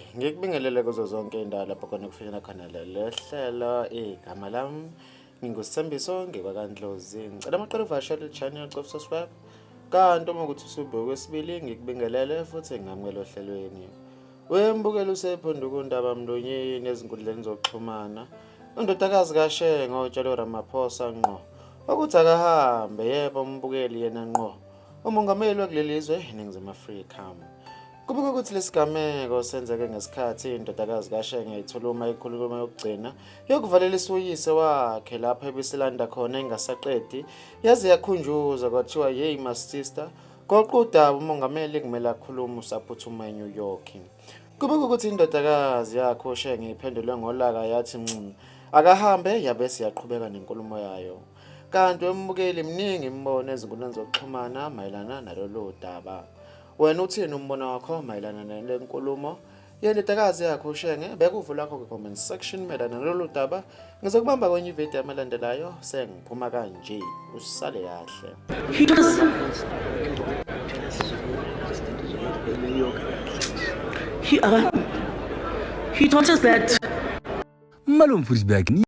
Mbukeli, ngikubingelele kuzo zonke indawo lapho khona kufikela khona leli hlelo. Igama lami nginguSithembiso ngikwaKaNdlozi. Ngicela amaqala uvakashele channel cofa subscribe. Kanti uma ukuthi usubuke kwesibili ngikubingelele futhi ngamukela ohlelweni. Wembukeli usephonduka undaba mlonyeni ezinkundleni zokuxhumana. Undodakazi kaShenge otshela uRamaphosa ngqo ukuthi akahambe yebo umbukeli yena ngqo umongameli wakuleli zwe eNingizimu Afrika. Kubikwa ukuthi lesigameko senzeke ngesikhathi indodakazi kaShenge ithuluma ikhuluma yokugcina yokuvalelisa uyise wakhe lapho ebisilanda khona ingasaqedi yaze yakhunjuzwa kwathiwa yeyi my sister Goqa udaba umongameli kumele akhulume usaphuthuma eNew York. Kubikwa ukuthi indodakazi yakhe uShenge iphendulwe ngolaka yathi nxi akahambe yabe siyaqhubeka nenkulumo yayo. Kanti wembukeli mningi imibono ezinkundleni zokuxhumana mayelana nalolu daba. Wena uthini umbono wakho mayelana nale nkulumo yendodakazi yakho uShenge? Beka uvo lwakho kwi-comment section mayelana nalolu daba. Ngizokubamba kwenye ividiyo elandelayo sengiphuma kanje. Usale kahle. He does. He, uh, he taught us that Malome Frisberg.